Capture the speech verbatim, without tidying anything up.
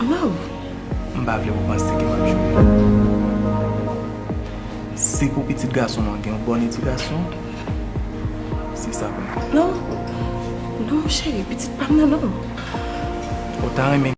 Love. M pa vle pou panse ke m ap jwe. Se pou pitit gason mwen gen yon bòn edikasyon. Se sa pou m. Non. Non, cheri, pitit pa m nan, non. Ou ta renmen